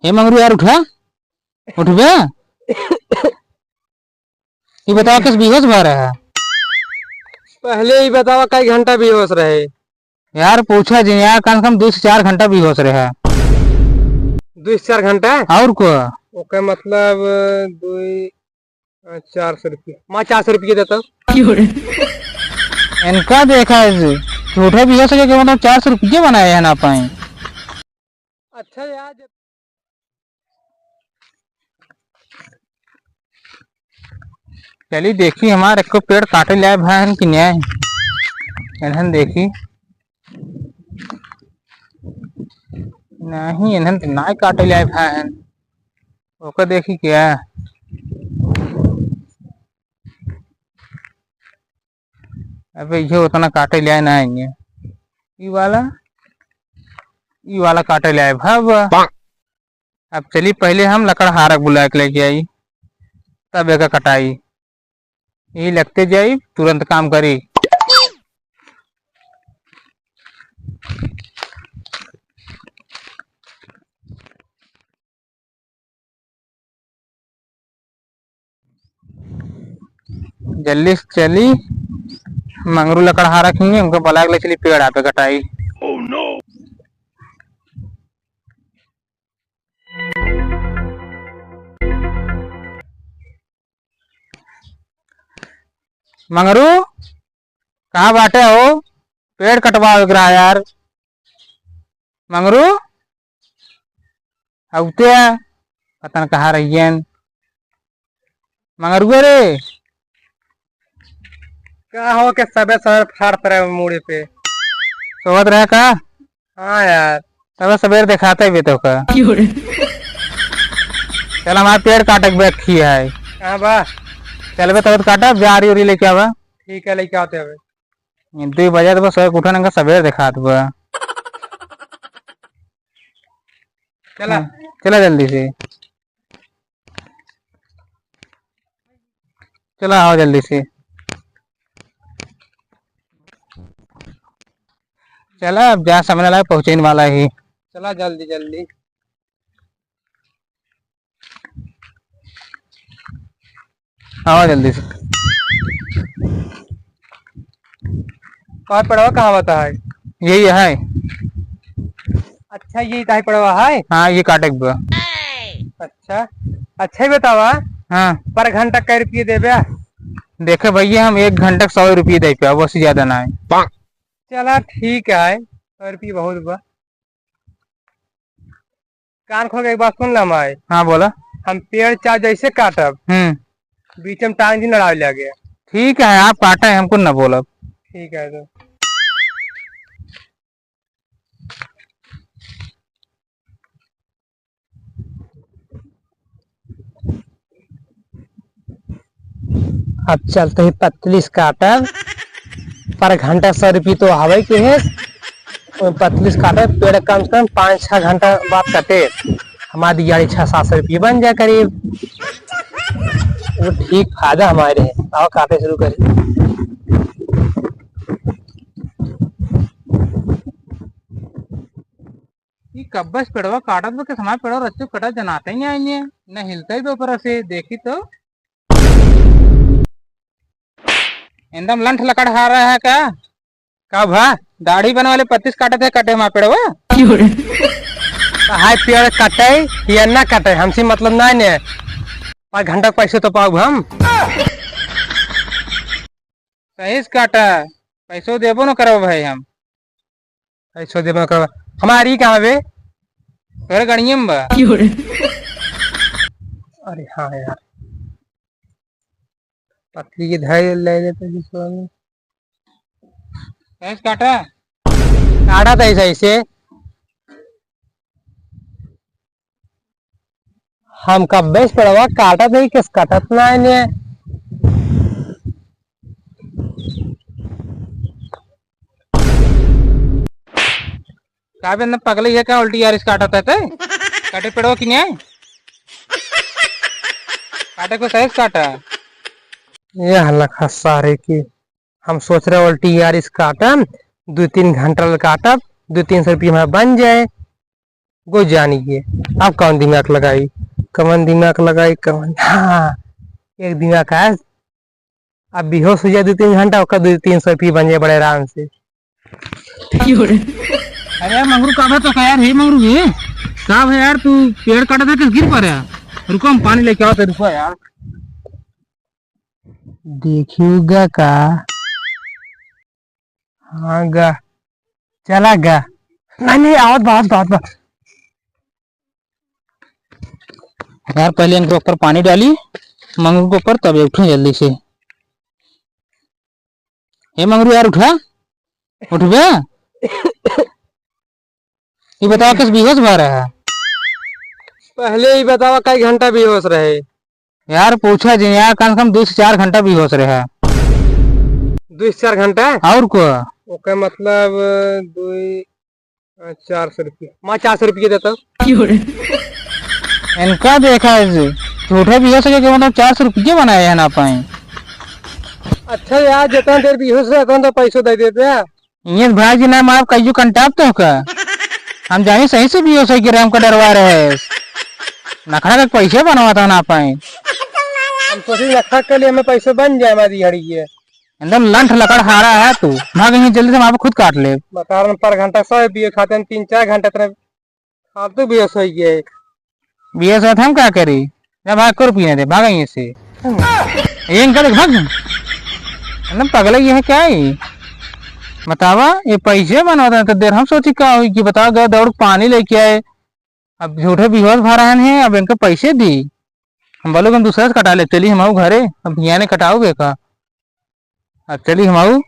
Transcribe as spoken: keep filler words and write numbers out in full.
ए मंगरू यार, उठा, उठबे। ई बतावा, कस बेहोश भा रहा? पहले ही बतावा, कई घंटा बेहोश रहे? यार, पूछा जिन यार, कम से कम दो से चार घंटा बेहोश रहा। दो से चार घंटा? और को? ओके, मतलब, दुई, अ, चार सौ रुपया। माँ, चार सौ रुपया देता। क्यों रे? इनका देखा है जी, झूठे बेहोश के, मतलब, चार सौ रुपया बनाए हैं ना पाए। अच्छा यार, जब चली देखी, हमार एको पेड़ काटे लाए भा हन कि न्याय। इन्हन देखी, नहीं, इन्हन तो नाय काटे लाए भा हन। ओकर देखी क्या? अबे, इहो उतना काटे ले आए ना आएंगे। ई वाला, ई वाला काटे ले आए, भाव। अब चली, पहले हम लकड़हारक बुला के लेके आई, तब एका कटाई। ई लगते जाई, तुरंत काम करी। जल्दी से चली, मंगरू लकड़हारक हिंगे, उनको बुला के ले चली पेड़ आपे कटाई। मंगरू, कहाँ बाटे हो? पेड़ कटवावे के रहा यार। मंगरू, अउते आ, पता न कहाँ रहियन। मंगरुआ रे। का हो के सबे सबे फाड़ परे मूड़े पे? सोवत रहे का? हाँ यार। तब सबेर देखाते भी तो का। क्यों रे? चल, हमारे पेड़ काटे के बैग खी है। कहाँ बा? चल बे, तब काटा, जा रही उरी लेके आवा। ठीक है, लेके आते हैं। ये दो बजे तो बस, उठा ना, सबेर देखात बा। चला। हाँ, चला जल्दी से। चला, आओ जल्दी से। चला, अब जा समय ना लगे, पहुँचे वाला ही। चला जल्दी जल्दी। आओ जल्दी से। कहाँ पड़वा, कहाँ बता है? यही है। अच्छा, ये ताही पड़वा है? हाँ, ये काटे के बा। अच्छा, अच्छा ही बतावा। हाँ। पर घंटा कै रुपये देबे? देखे भैया, हम एक घंटा के सौ रुपये दे पे, बस ज्यादा ना है। चला ठीक है, सौ रुपये बहुत बा। कान खोल के एक बात सुन ला हमारी। हाँ, बोला। हम पेड़ चाहे जैसे काटब, हम्म। बीच में टांग दिन लड़ावे लगे। ठीक है, आप काटे, हमको ना बोलब। ठीक है तो। अब चलते ही पतली से काटब, पर घंटा सौ रुपये तो हवे के है। ओइ पतली से काटब, पेड़ कम से कम पाँच छः घंटा बाद कटे। हमार दिहाड़ी छः सात सौ रुपये बन जाए करीब। वो ठीक फायदा हमारे है। आओ काटे शुरू करी। ई कब्बे से पेड़वा काटत बा, के समय पेड़वा रच्चू कटत जनाते ही नहीं आइने, न हिलते ही बा ऊपर से, देखी तो। एकदम लंठ लकड़हार है का? का भा? दाढ़ी बनवाले पत्तीस काटत है, कटे मा पेड़वा? हाय पेड़ कटे, या ना कटे, हमसे मतलब ना ने। पाँच घंटा के पैसे तो पाउब हम। सही से काटा, पैसो देबो न करब भाई हम। पैसो देबो न करब। हमारी कहाँ बे? तोरे गड़िये में बा। अरे हाँ यार, पतली के धैर्य ले लेते जिसको। सही से काटा। काटा तो ऐसे, ऐसे। हम कब्बे से पेड़वा काटत ही, किस कटत ना है ने। का बे, न पगले ये का उल्टी यार इस काटत है ते? काटे पेड़वा कि नहीं? काटे को सही से काटा। ये हल्ला खा सारे की। हम सोच रहे उल्टी यार इस काटम, दो तीन घंटा ले काटब, दो तीन सौ रुपये हमारा बन जाए। गो जानी के। अब कौन दिमाग लगाई, कौन दिमाग लगाई, कौन, हाँ, एक दिमाग है। अब बेहोश हो जाए दो तीन घंटा, ओकर दो तीन सौ रुपये बन जाए बड़े आराम से। अरे यार मंगरू, का बा तो का यार, हे मंगरू, हे का बा यार, तू पेड़ काटा था किस गिर पा रहा? रुको, हम पानी लेके आओ, तो रुको यार। देखियो गा का? हाँ गा, चला गा। नहीं, नहीं, आवत बा, आवत बा, आवत बा। यार, पहले इनके ऊपर पानी डाली, मंगरू के ऊपर, तब उठे जल्दी से। हे मंगरू यार, उठा, उठबे? ये बतावा, कस बेहोश भा रहा है? पहले ही बतावा, कई घंटा बेहोश रहे? यार, पूछा जिन यार, कम से कम दो से चार घंटा बेहोश रहा। दो से चार घंटा? और को? ओके, मतलब, दुई, आ, चार सौ रुपया। माँ, चार सौ रुपया देता। इनका देखा है जी, झूठे बेहोश के, मतलब, चार सौ रुपये बनाए हैं ना पाए। अच्छा यार, जितना देर बेहोश रहे, उतना तो पैसों दे देते हैं। ये भाई जी ना माफ कहियो कंटाप तो का। हम जानी सही से बेहोश हो गिरे, हमका डरवा रहे। नखरा के पैसे बनवा था ना पाए। हम सोची नखरा के लिए हमें पैसे बन जाए हमारी घड़ी ये। एकदम लंठ लकड़ हारा है तू। भाग यहीं जल्दी से, हम आपको खुद काट ले। बता रहे पर घंटा सौ बीए खाते हैं, तीन चार घंटा तेरे फालतू बेहोश हो गए। बेहोश होत हम का करी? जा भाग, को रुपये ना दे, भाग यहीं से। ये इनका देख, भाग। एकदम पगला ये है क्या है? बतावा, ये पैसे बनवा दें तो देर हम सोची का हुई कि बतावा, गए दौड़ पानी लेके आए, अब झूठे बेहोश भा रहे हैं, अब इनके पैसे दी। हम बोलो कि हम दूसरे से कटा ले, चली हम आऊ घरे, अब हियाँ ने कटाओगे का? अब चली हम आऊ,